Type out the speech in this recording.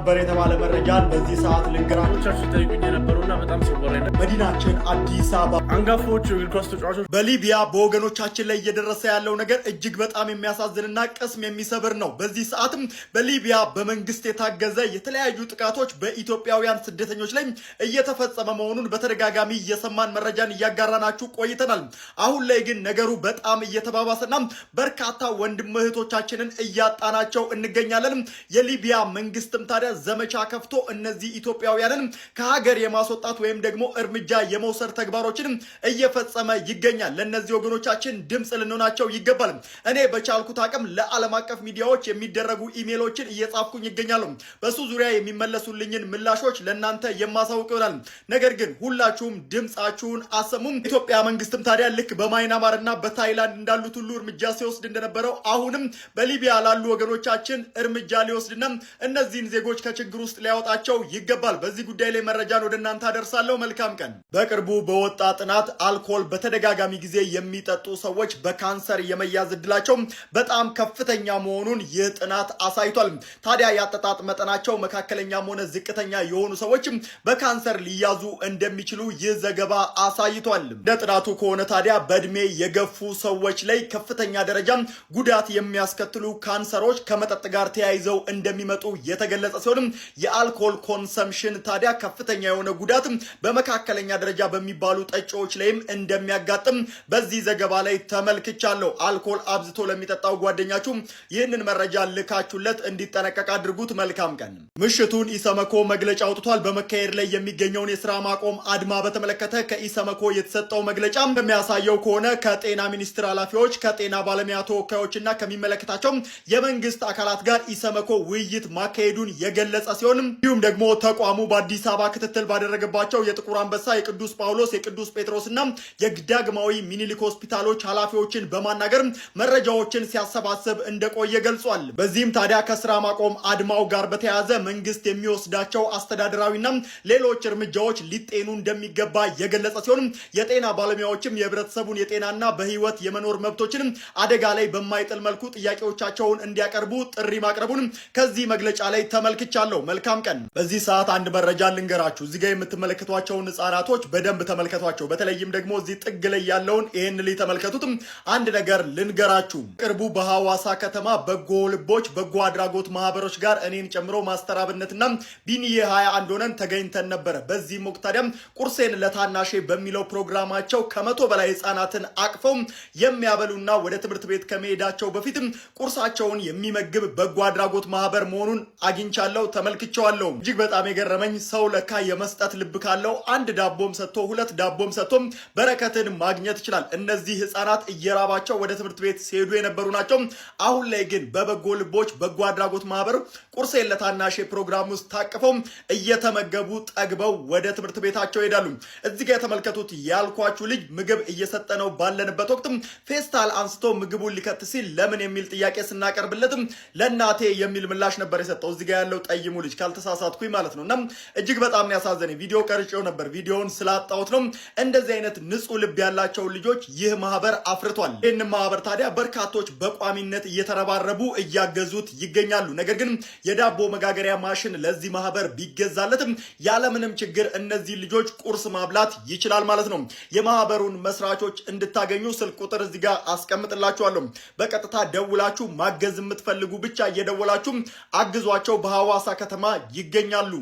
ሰበር የተባለ መረጃን በዚህ ሰዓት ልንገራችሁ። ቻችሁ ጠይቁኝ የነበሩና በጣም ሲወራ መዲናችን አዲስ አበባ አንጋፋዎቹ የእግር ኳስ ተጫዋቾች በሊቢያ በወገኖቻችን ላይ እየደረሰ ያለው ነገር እጅግ በጣም የሚያሳዝንና ቅስም የሚሰብር ነው። በዚህ ሰዓትም በሊቢያ በመንግስት የታገዘ የተለያዩ ጥቃቶች በኢትዮጵያውያን ስደተኞች ላይ እየተፈጸመ መሆኑን በተደጋጋሚ እየሰማን መረጃን እያጋራናችሁ ቆይተናል። አሁን ላይ ግን ነገሩ በጣም እየተባባሰና በርካታ ወንድም እህቶቻችንን እያጣናቸው እንገኛለን። የሊቢያ መንግስትም ታዲያ ዘመቻ ከፍቶ እነዚህ ኢትዮጵያውያንን ከሀገር የማስወጣት ወይም ደግሞ እርምጃ የመውሰድ ተግባሮችን እየፈጸመ ይገኛል። ለእነዚህ ወገኖቻችን ድምፅ ልንሆናቸው ይገባል። እኔ በቻልኩት አቅም ለዓለም አቀፍ ሚዲያዎች የሚደረጉ ኢሜሎችን እየጻፍኩኝ ይገኛሉ። በሱ ዙሪያ የሚመለሱልኝን ምላሾች ለእናንተ የማሳውቅ ይሆናል። ነገር ግን ሁላችሁም ድምፃችሁን አሰሙም። ኢትዮጵያ መንግስትም ታዲያ ልክ በማይናማርና በታይላንድ እንዳሉት ሁሉ እርምጃ ሲወስድ እንደነበረው አሁንም በሊቢያ ላሉ ወገኖቻችን እርምጃ ሊወስድና እነዚህን ዜጎች ከችግር ውስጥ ሊያወጣቸው ይገባል። በዚህ ጉዳይ ላይ መረጃን ወደ እናንተ አደርሳለሁ። መልካም ቀን። በቅርቡ በወጣ ጥናት አልኮል በተደጋጋሚ ጊዜ የሚጠጡ ሰዎች በካንሰር የመያዝ እድላቸው በጣም ከፍተኛ መሆኑን ይህ ጥናት አሳይቷል። ታዲያ የአጠጣጥ መጠናቸው መካከለኛም ሆነ ዝቅተኛ የሆኑ ሰዎች በካንሰር ሊያዙ እንደሚችሉ ይህ ዘገባ አሳይቷል። እንደ ጥናቱ ከሆነ ታዲያ በእድሜ የገፉ ሰዎች ላይ ከፍተኛ ደረጃ ጉዳት የሚያስከትሉ ካንሰሮች ከመጠጥ ጋር ተያይዘው እንደሚመጡ የተገለጸ ሲሆንም የአልኮል consumption ታዲያ ከፍተኛ የሆነ ጉዳት በመካከለኛ ደረጃ በሚባሉ ጠጪዎች ላይም እንደሚያጋጥም በዚህ ዘገባ ላይ ተመልክቻለሁ። አልኮል አብዝቶ ለሚጠጣው ጓደኛችሁ ይህንን መረጃ ልካችሁለት እንዲጠነቀቅ አድርጉት። መልካም ቀን። ምሽቱን ኢሰመኮ መግለጫ አውጥቷል። በመካሄድ ላይ የሚገኘውን የስራ ማቆም አድማ በተመለከተ ከኢሰመኮ የተሰጠው መግለጫ እንደሚያሳየው ከሆነ ከጤና ሚኒስቴር ኃላፊዎች፣ ከጤና ባለሙያ ተወካዮችና ከሚመለከታቸው የመንግስት አካላት ጋር ኢሰመኮ ውይይት ማካሄዱን የገለጸ ሲሆን እንዲሁም ደግሞ ተቋሙ በአዲስ አበባ ክትትል ባደረገባቸው የጥቁር አንበሳ፣ የቅዱስ ጳውሎስ፣ የቅዱስ ጴጥሮስና የዳግማዊ ሚኒሊክ ሆስፒታሎች ኃላፊዎችን በማናገር መረጃዎችን ሲያሰባስብ እንደቆየ ገልጿል። በዚህም ታዲያ ከስራ ማቆም አድማው ጋር በተያያዘ መንግስት የሚወስዳቸው አስተዳደራዊና ሌሎች እርምጃዎች ሊጤኑ እንደሚገባ የገለጸ ሲሆን የጤና ባለሙያዎችም የህብረተሰቡን የጤናና በህይወት የመኖር መብቶችን አደጋ ላይ በማይጥል መልኩ ጥያቄዎቻቸውን እንዲያቀርቡ ጥሪ ማቅረቡን ከዚህ መግለጫ ላይ ተመልክቻለሁ። መልካም ቀን። በዚህ ሰዓት አንድ መረጃ ልንገራችሁ። እዚህ ጋር የምትመለከቷቸውን ህጻናቶች በደንብ ተመልከቷቸው። በተለይም ደግሞ እዚህ ጥግ ላይ ያለውን ይህን ልጅ ተመልከቱትም። አንድ ነገር ልንገራችሁ። ቅርቡ በሐዋሳ ከተማ በጎ ልቦች በጎ አድራጎት ማህበሮች ጋር እኔን ጨምሮ ማስተር አብነትና ቢኒዬ 21 ሆነን ተገኝተን ነበረ። በዚህም ወቅት ታዲያም ቁርሴን ለታናሼ በሚለው ፕሮግራማቸው ከ100 በላይ ህጻናትን አቅፈው የሚያበሉና ወደ ትምህርት ቤት ከመሄዳቸው በፊትም ቁርሳቸውን የሚመግብ በጎ አድራጎት ማህበር መሆኑን አግኝቻለሁ፣ ተመልክቼዋለሁ። እጅግ በጣም የገረመኝ ሰው ለካ የመስጠት ልብ ካለው አንድ ዳቦም ሰጥቶ ሁለት ዳቦም ሰጥቶም በረከትን ማግኘት ይችላል። እነዚህ ህጻናት እየራባቸው ወደ ትምህርት ቤት ሲሄዱ የነበሩ ናቸው። አሁን ላይ ግን በበጎ ልቦች በጎ አድራጎት ማህበር ቁርሴን ለታናሼ ፕሮግራም ውስጥ ታቅፈው እየተመገቡ ጠግበው ወደ ትምህርት ቤታቸው ይሄዳሉ። እዚህ ጋር የተመልከቱት ያልኳችሁ ልጅ ምግብ እየሰጠ ነው ባለንበት ወቅት ፌስታል አንስቶ ምግቡን ሊከት ሲል ለምን የሚል ጥያቄ ስናቀርብለትም ለእናቴ የሚል ምላሽ ነበር የሰጠው። እዚህ ጋር ያለው ጠይሙ ልጅ ካልተሳሳትኩኝ ማለት ነው። እና እጅግ በጣም ነው ያሳዘነኝ። ቪዲዮ ቀርጬው ነበር፣ ቪዲዮውን ስላጣሁት ነው። እንደዚህ አይነት ንጹህ ልብ ያላቸውን ልጆች ይህ ማህበር አፍርቷል። ይህን ማህበር ታዲያ በርካቶች በቋሚነት እየተረባረቡ እያገዙት ይገኛሉ። ነገር ግን የዳቦ መጋገሪያ ማሽን ለዚህ ማህበር ቢገዛለትም ያለምንም ችግር እነዚህ ልጆች ቁርስ ማብላት ይችላል ማለት ነው። የማህበሩን መስራቾች እንድታገኙ ስልክ ቁጥር እዚህ ጋር አስቀምጥላችኋለሁ። በቀጥታ ደውላችሁ ማገዝ የምትፈልጉ ብቻ እየደወላችሁ አግዟቸው። በሐዋሳ ከተማ ይገኛሉ።